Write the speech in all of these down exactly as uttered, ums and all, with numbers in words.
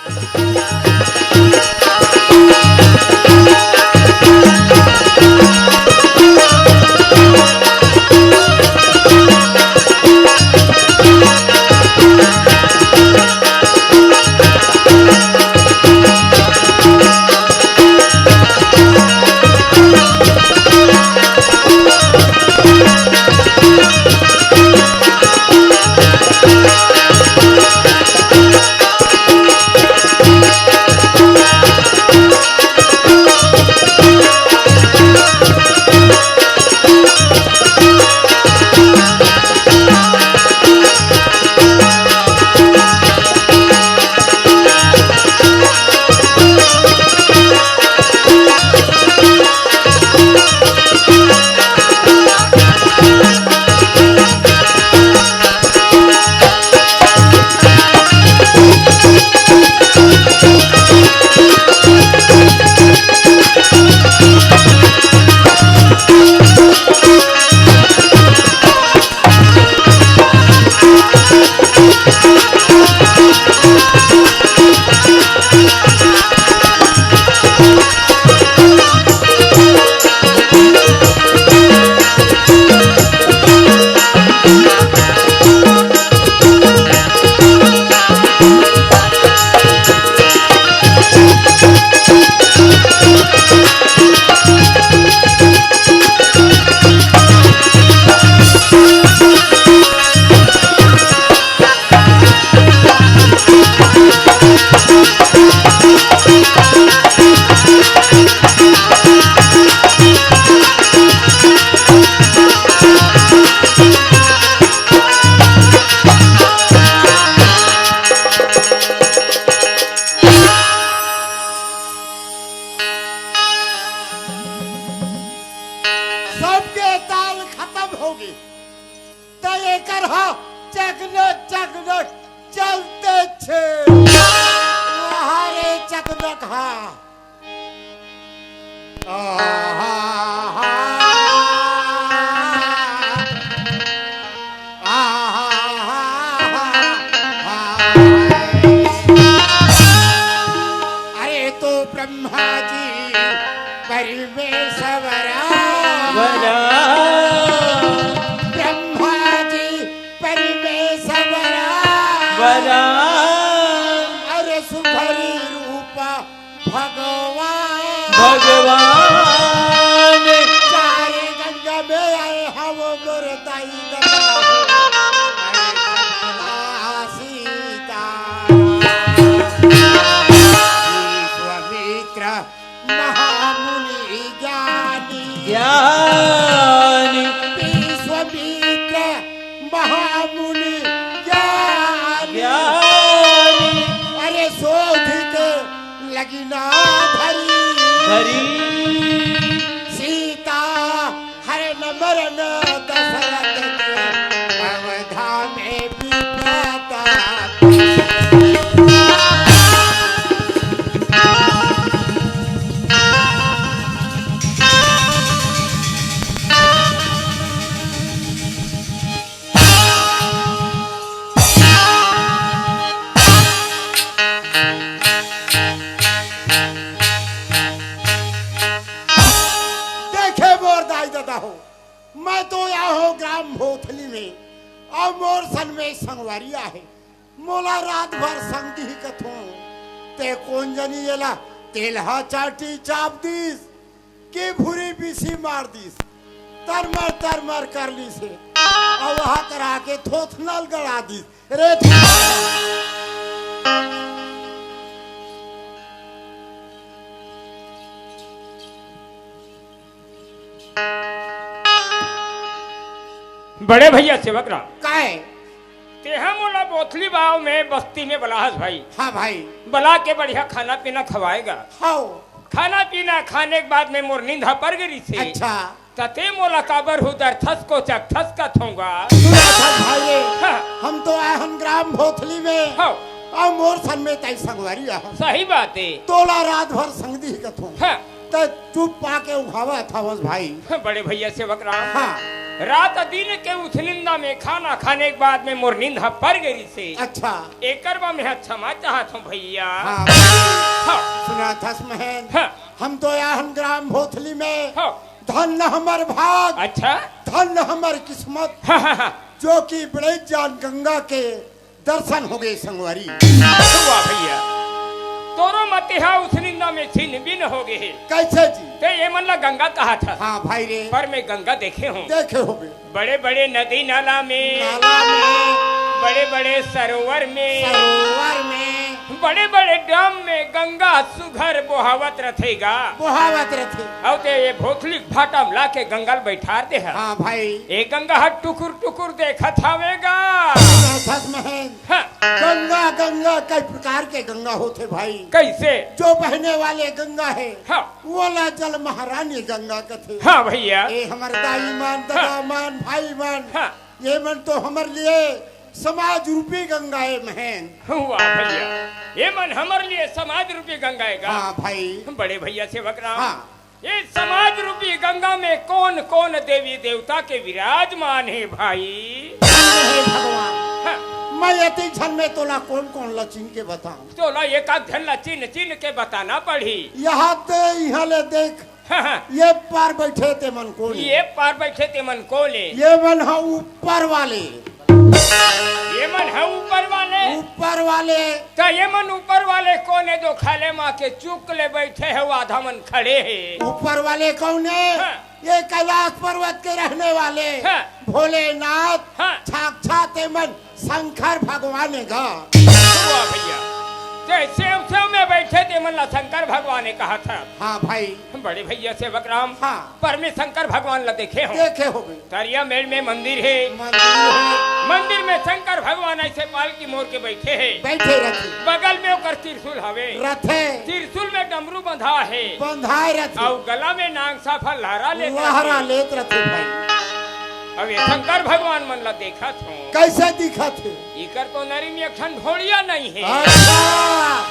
सबके ताल खतम होगे, त एकर ह चकनक चकनक चलते छे। वहाँ रे चकनक हा। आहा, आहा, आहा, आहा। अरे तो ब्रह्मा जी परमेश्वरा। वरा। ब्रह्मा जी परमेश्वरा। वरा। अरे सुभरी रूप भगवान। भगवान। चारे गंगा में आए हव मोर दाई ददा। अरे सतला सीता। विश्वामित्र महामुनि ज्ञानी। ज्ञानी। विश्वामित्र महामुनि ज्ञानी। ज्ञानी। अरे शोधित लगिना धरी। धरी। सीता हरण मरण दशरथ के अवधा में विपदा। देखे मोर दाई ददा हो, मैं तो आए हों ग्राम भोथली में, अउ मोर सन में संगवारी आहे। मोला रात भर संग दिही कथों, ते कोन जनी एला तेलहा चाटी चाप दिस, के भूरी बिसी मार दिस, तरमर तरमर कर लिस हे, अउ वहाँ करा के थोथना ल गड़ा दिस। रे बड़े भैया सेवक राम। काय? तेहा मोला बोथली बाव में बस्ती में बलाहस भाई। हाँ भाई। बला के बढ़िया खाना पीना खवाएगा। हाँ। खाना पीना खाने के बाद में मोर नींद ह पर गे रिसे। अच्छा। त ते मोला काबर हुदर थस को चक थस कथों गा। सुना था भाई रे, हाँ। हम तो आए हन ग्राम भोथली में। हाँ। अउ मोर सन में तई संगवारी आए हन। सही बात हे। तोला रात भर संग दिही कथों। हाँ। त चुप पाके उघावा थावस भाई। हाँ, बड़े भैया सेवक राम। हाँ। रात दिन के उथनिंदा में खाना खाने के बाद में मोर नींद ह पर गे रिहिसे। अच्छा। एकर बर मैं ह क्षमा चाहत हूँ भैया। हाँ। हाँ। सुनत हस महन। हाँ। हम तो आए हन ग्राम भोथली में। हाँ। धन्य हमर भाग। अच्छा। धन्य हमर किस्मत। हाँ, हाँ, हाँ। जो कि बड़े जान गंगा के दर्शन हो गे संगवारी। वाह भैया, तोरो मतिहा उथनिंदा में छिन बिन हो गे हे। कैसे जी? ते ये मन ला गंगा कहा था। हाँ भाई रे। पर मैं गंगा देखे हूँ। देखे होबे। बड़े बड़े नदी नाला में, नाला में। बड़े बड़े सरोवर में, सरोवर में। बड़े बड़े ड्रम में गंगा सुघर बोहावत रथे गा। बोहावत रथे। अउ ते ये भोथली भाटा में लाके गंगा ल बैठार दे हा। हाँ भाई। ये गंगा ह टुकुर टुकुर देखत हावे गा। देखत हस महन। हाँ। गंगा, गंगा कई प्रकार के गंगा होथे भाई। कैसे? जो बहने वाले गंगा हे, हाँ। वोला जल महारानी गंगा कथे। हाँ भैया। ए हमर दाई मन, हाँ। ददा मन, भाई मन, हाँ। ये मन तो हमर लिए समाज रूपी गंगा ए महन। वाह भैया, ये मन हमर लिए समाज रूपी गंगा ए गा। हाँ भाई। बड़े भैया सेवक राम। हाँ। ये समाज रूपी गंगा में कौन कौन देवी देवता के विराजमान हे भाई? हे भगवान, हाँ। मैं अति झन में तोला कौन कौन ला चिन्ह के बताऊं? तोला एक आध झन ला चिन्ह चिन्ह के बताना पड़ही। यहाँ ते, यहाँ ले देख, हाँ, हाँ। ये पार बैठे ते मन कौन हे? ये पार बैठे ते मन कौन हे? ये मन ह ऊपर वाले। ये मन ह ऊपर वाले। ऊपर वाले। त ये मन ऊपर वाले कौन हे जो खाले माँ के चुक ले बैठे हे, आधा मन खड़े हे? ऊपर वाले कौन हे? हाँ। ये कैलाश पर्वत के रहने वाले हाँ। भोलेनाथ हाँ। साक्षात ये मन शंकर भगवान हे गा। वाह भैया, ते सेव सेव में बैठे ते मन ला शंकर भगवान हे कहा था। हाँ भाई। बड़े भैया सेवक राम, हाँ। पर मैं शंकर भगवान ला देखे हूँ। देखे होबे। तरिया मेड़ में मंदिर हे। मंदिर हे। मंदिर में शंकर भगवान ऐसे पालकी मोर के बैठे हे। बैठे रथे। बगल में ओकर त्रिशूल हवे। रथे। त्रिशूल में डमरू बंधा हे। बंधाए रथे। अउ गला में नांग सांप ह लहरा लेत लहरा रथे। लेत रथे भाई। अब ये शंकर भगवान मन ला देखत हूँ। कैसे दिखत हे? इकर तो नरी में एक ठन ढोड़िया नहीं हे। अच्छा,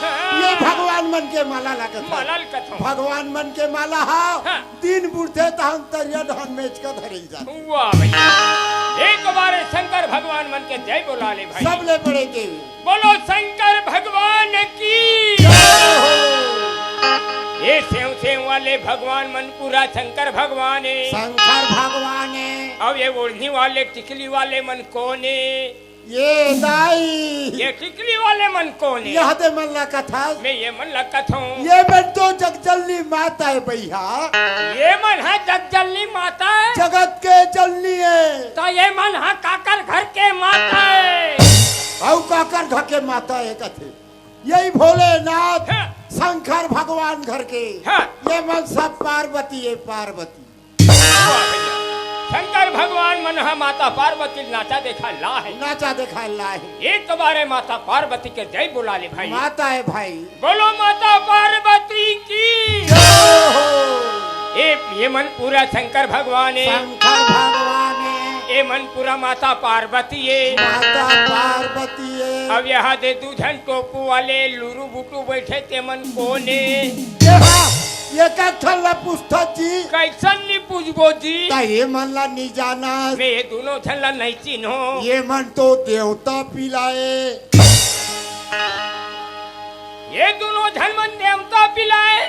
हाँ। ये भगवान मन के माला लागत हे। माला ल कथों। भगवान मन के माला हा। हाँ। दिन बुढ़थे तहन तरिया डहन में एचका धरे जाथे। वाह भैया, एक बारे शंकर भगवान मन के जय बोला ले भाई। सबले बड़े देव। बोलो शंकर भगवान की। जय हो। ये सेव सेव वाले भगवान मन पूरा शंकर भगवान हे। शंकर भगवान हे। अब ये ओढ़नी वाले टिकली वाले मन कौन हे? ये दाई। ये टिकली वाले मन कौन हे? यह दे मन ला कथस। मैं ये मन ला कथों। ये मन तो जगजननी माता हे भैया। ये मन ह जगजननी माता हे। जगत के जननी हे। त ये मन ह काकर घर के माता हे? अउ काकर घर के माता हे कथे? यही भोलेनाथ हाँ। शंकर भगवान घर के। हाँ। ये मन सब पार्वती हे, पार्वती। वाह भैया। शंकर भगवान मन ह माता पार्वती ल नाचा देखा ला हे। नाचा देखा ला हे। एक बारे माता पार्वती के जय बोला ले भाई। माता हे भाई। बोलो माता पार्वती की। जय हो। ए, ये मन पूरा शंकर भगवान हे। शंकर भगवान हे। ए मन पूरा माता पार्वती हे। माता पार्वती हे। अब यहाँ दे दू झन टोपू वाले लुरु बुटू बैठे ते मन कौन हे? ये हा, ये का ठन ला पूछथस जी? कैसन नी पूछबो जी? त ये मन ला नी जानस। मैं ये दूनों झन ला नहीं चिन्हों। ये मन तो देवता पिला हे। ये दूनों झन मन देवता पिला हे।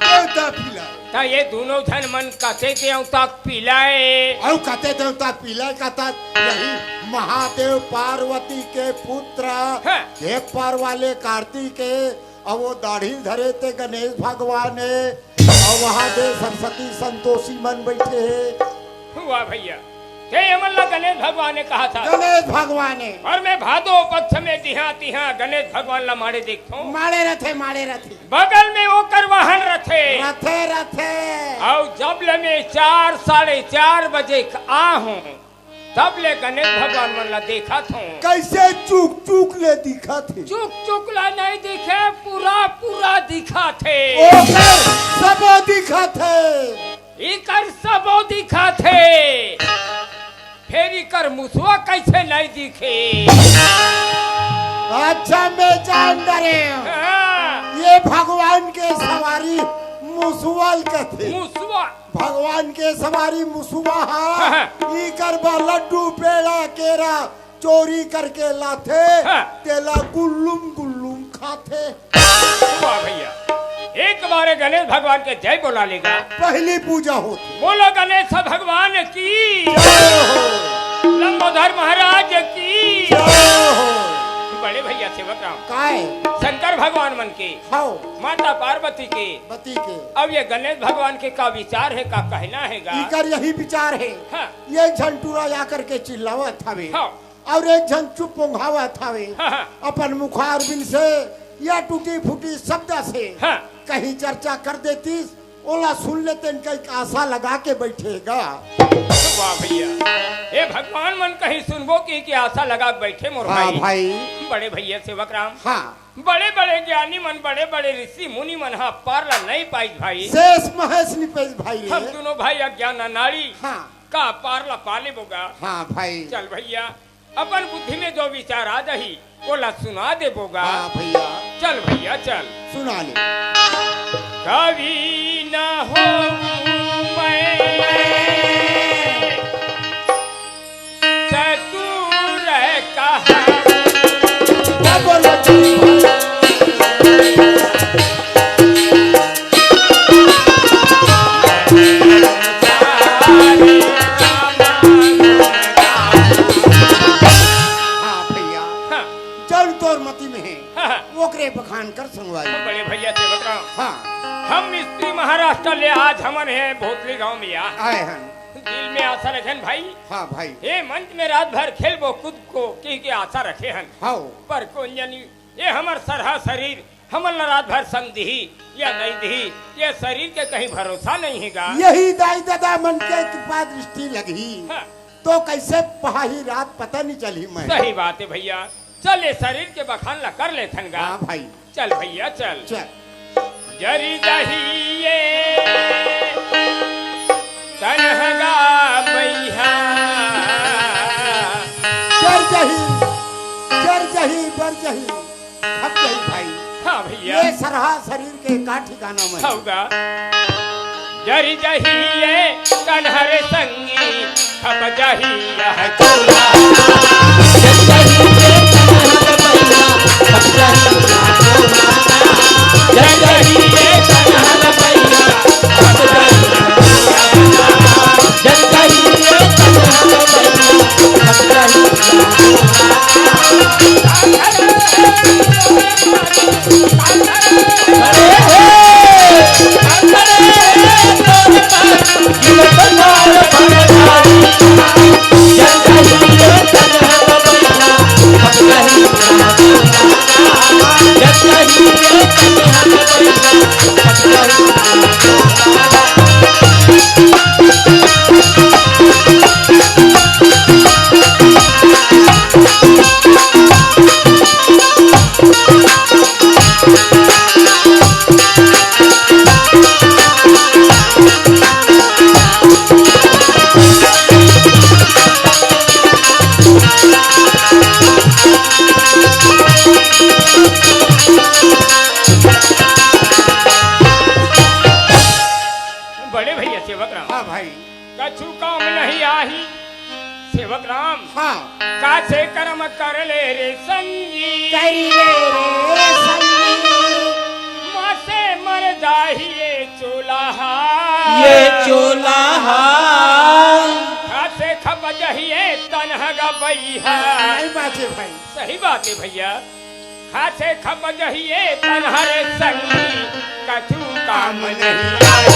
देवता पिला हे। त ये दूनों झन मन कते देवता पिला हे? अउ कते देवता पिला हे कथस, यही महादेव पार्वती के पुत्र, हाँ। एक पार वाले कार्तिक हे, अउ वो दाढ़ी धरे ते गणेश भगवान हे, अउ वहाँ दे सरस्वती संतोषी मन बैठे हे। वाह भैया, ते ये मन ला गणेश भगवान हे कहा था। गणेश भगवान हे। अउ मैं भादो पक्ष में जिहाँ तिहाँ गणेश भगवान ला माड़े देखथों। माड़े रथे, माड़े रथे। बगल में ओकर वाहन रथे। रथे, रथे। अउ जब ले मैं चार, साढ़े चार बजे क-, आ हूँ, तब ले गणेश भगवान मन ला देखत हूँ। कैसे चुक चुक ले दिखत हे? चुक चुक ला नहीं दिखे, पूरा पूरा दिखत हे। ओकर सबो दिखत हे। इकर सबो दिखत हे। फेर इकर मुसवा कैसे नहीं दिखे? अच्छा, मैं जान डरे हूँ। हाँ। ये भगवान के सवारी मुसवा ल कथे। मुसवा। भगवान के सवारी मुसवा हा। हाँ, हाँ। इकर बर लड्डू, पेड़ा, केरा चोरी करके लाथे, हाँ। तेला गुल्लुम गुल्लुम खाथे। वाह भैया, एक बार गणेश भगवान के जय बोला लेगा। पहली पूजा होथे। बोलो गणेश भगवान की। जय हो। लंबोदर महाराज की। जय हो। बड़े भैया सेवक राम। काय? शंकर भगवान मन के। हव। माता पार्वती के। पति के। अब ये गणेश भगवान के का विचार हे, का कहना हे गा? इकर यही विचार हे। हाँ। ये झन टूरा आकर के चिल्लावत हवे। हाँ। अउ एक झन चुप ओंघावत हवे। हाँ, हाँ। अपन मुखारबिंद से या टूटी फूटी शब्द से हाँ। कहीं चर्चा कर देतिस, ओला सुन लेतेन, कहीं आशा लगा के बैठे गा। वाह भैया, हे भगवान मन कहीं सुनबो कि, कि आशा लगा के बैठे मोर हाँ भाई। भाई। बड़े भैया सेवक राम। हाँ। बड़े बड़े ज्ञानी मन, बड़े बड़े ऋषि मुनि मन हा पार ला नहीं पाइस भाई। शेष महेश नहीं पाइस भाई रे। हम दोनों भाई अज्ञान नाड़ी। हाँ। का पार ला पा लेबो गा। हाँ भाई। चल भैया, अपन बुद्धि में जो विचार आ जाही, ओला सुना देबो गा। हाँ भैया। चल भैया, चल। सुना ले। कवि न होऊं मैं चतुर कहाऊं। क्या बोला जी? हाँ भैया, हाँ। जौन तोर मति में हे, हाँ, हाँ। ओकरे बखान कर संगवारी। बड़े भैया सेवक राम। हाँ। हम स्त्री महाराष्ट्र ले आज हमन हे भोतली गांव में आ। आए हन। दिल में आशा रखेन भाई। हाँ भाई। ये मंच में रात भर खेलबो कूदबो कहि के आशा रखे हन। हाँ। पर कोन जनी ये हमर सरहा शरीर हमन ला रात भर संग दिही या नहीं दिही, ये शरीर के कहीं भरोसा नहीं हे गा। यही दाई ददा मन के कृपा दृष्टि लगही, हाँ। तो कैसे पहाही रात पता नहीं चलही मैं। सही बात हे भैया, चल ये शरीर के बखान ला कर लेथन गा। हाँ भाई। चल भैया चल। चल। जरी जाही ये तनहगा बइहा। जर जाही, जर जाही, बर जाही। खप जाही भाई। हाँ भैया। ये सरहा शरीर के का ठिकाना में। हौगा। जरि जही ये कन्हर संगी, खप जही यह चोला। जरि जही ये कन्हर बइया, खप जही यह चोला। जरि जही ये कन्हर बइया, खप जही यह चोला। जरि जही ये कन्हर बइया, खप जही यह चोला। बड़े भैया सेवक राम। हाँ भाई। कछु काम नहीं आही सेवक राम। हाँ। कासे कर्म कर ले रे संगी। कर ले रे संगी। मासे मर जाही ये चोलाहा। ये चोलाहा। कासे खप जही ये तनहगा बइहा। नहीं बाचे भाई। सही बात हे भैया। खासे खप जहिए तनहर संगी, कछु काम नहीं आए।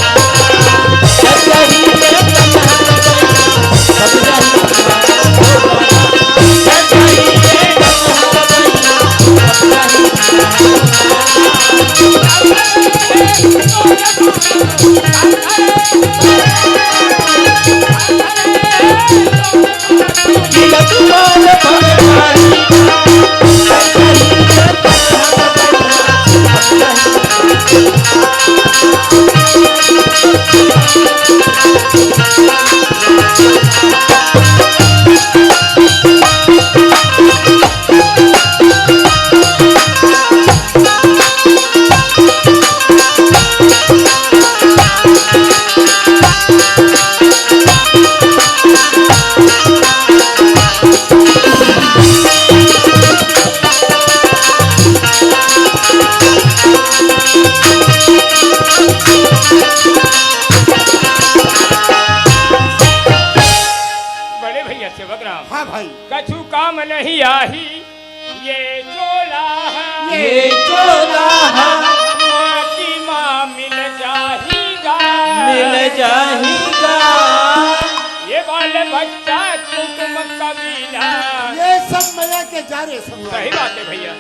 जा रे संगवारी। सही बात है भैया।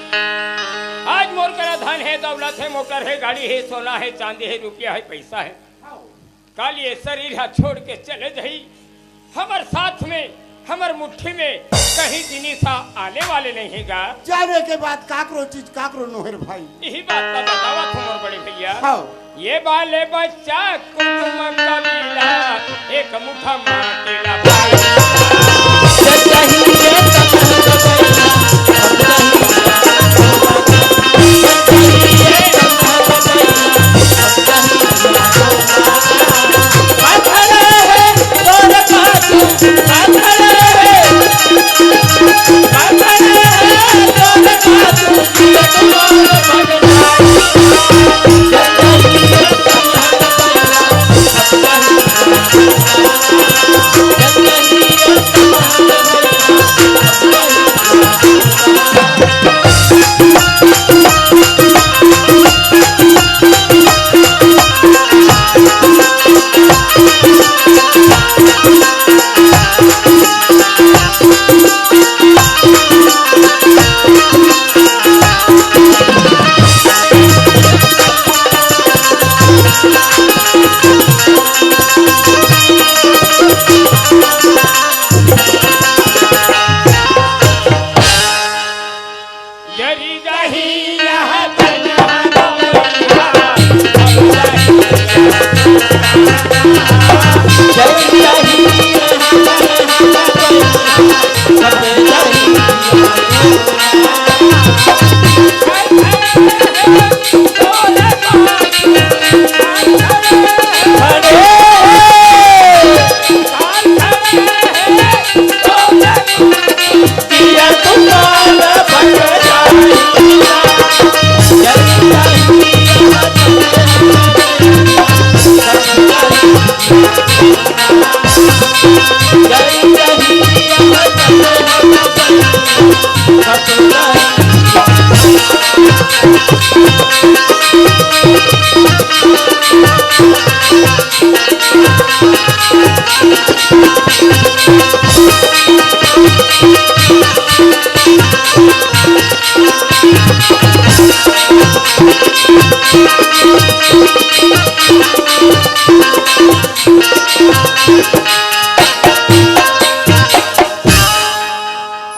आज मोर करा धन है, दौलत है, मोटर है, गाड़ी है, सोना है, चांदी है, रुपया है, पैसा है। काल ये शरीर हा छोड़ के चले जाही, हमर साथ में, हमर मुट्ठी में कहीं जिनिस हा आने वाले नहीं है गा। जाने के बाद काकरो चीज काकरो नोहे रे भाई। यही बात का बतावत हूँ मोर बड़े भैया। हाँ। ये बाले बच्चा कुटुम कबीला, एक मुठा माटी ला भाई।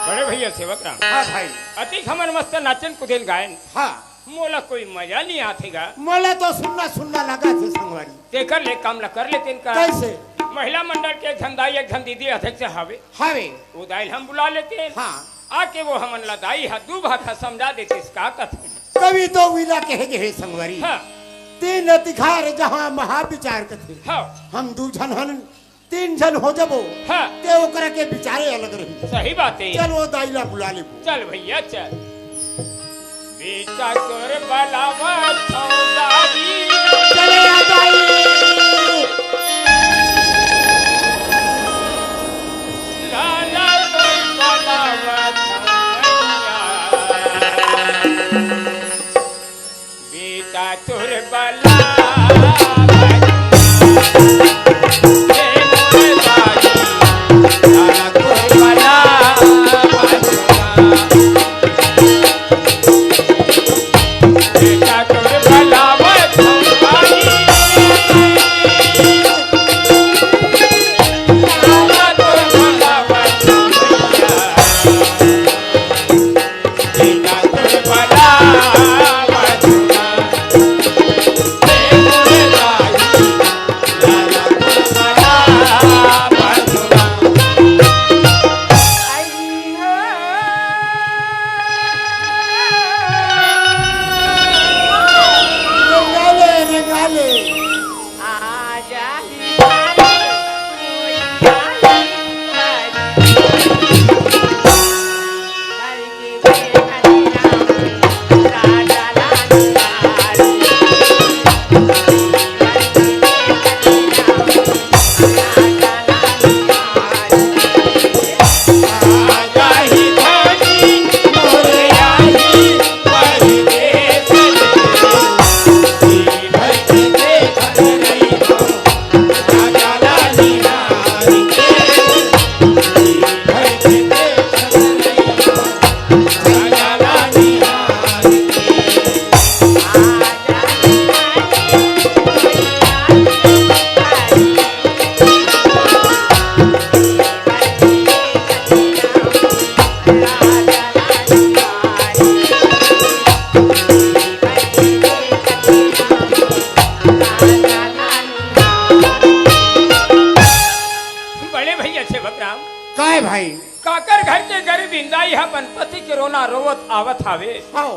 बड़े भैया सेवक राम। हाँ भाई। अतिक हमन मस्त नाचन कुदेन गायन। हाँ। मोला कोई मजा नहीं आथे गा। मोला तो सुन्ना सुन्ना लगा थे संगवारी। तेकर ले काम ला कर लेतेन का? कैसे? महिला मंडल के एक झन दाई, एक झन दीदी अध्यक्ष हवे। हवे। वो दाई ला हम बुला लेतेन। हाँ। आके वो हमन ला दाई हा दू भाखा समझा देतिस का कथे। कवि तो विला कहे गे हे संगवारी। हाँ। तीन अतिखार जहाँ महाविचार कथे। हाँ। हम दू झन हन, तीन झन हो जबो, हाँ। ते ओकरा के विचारे अलग रही। सही बात है। चल वो दाई ला बुला लेबो। चल भैया चल। बेटा तोर बलावा छौदारी। चले आ दाई। लाला तोर बलावा छौदारी। बेटा तोर बलावा, हे मोर दाई, बेटा तोर बलावा, बेटा तोर बलावा, बड़े भैया सेवक राम। काय भाई? काकर घर के गरीब इंदाई ह अपन पति के रोना रोवत आवत हावे। हव।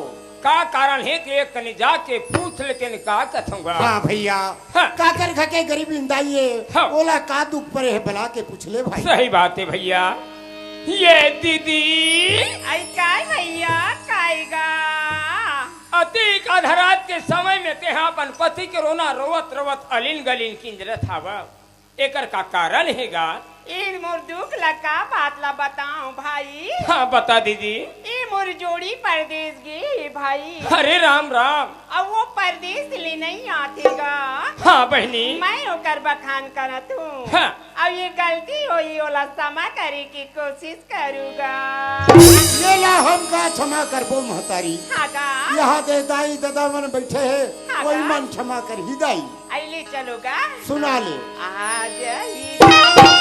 का कारण हे कि एक कनी जाके पूछ लेतेन का कथंव गा। हाँ भैया। हाँ। काकर घर के गरीब इंदाई हे, हाँ। ओला का दुख परे हे बला के पूछ ले भाई। सही बात हे भैया। ये दीदी। अई काय भैया, काय गा? अतिक आधा रात के समय में तेहा अपन पति के रोना रोवत रोवत अलिन गलिन किंजरत हावा। एकर का कारण हे गा? इन मोर दुख ला का बात ला बताओ भाई। हाँ, बता दीदी। ए मोर जोड़ी परदेस गे हे भाई। अरे राम राम। अउ वो परदेस ले नइ आथे गा। हाँ बहिनी। मैं ओकर बखान करत हूँ। हाँ। अउ ये गलती होही, ओला समा करे के कोशिश करू गा। ये ला हम का क्षमा करबो महतारी। हाँ गा। यहाँ दे दाई ददा मन बैठे हे, हाँ वही गा। मन क्षमा करही दाई। अइले चलो गा। सुना ले। आज ही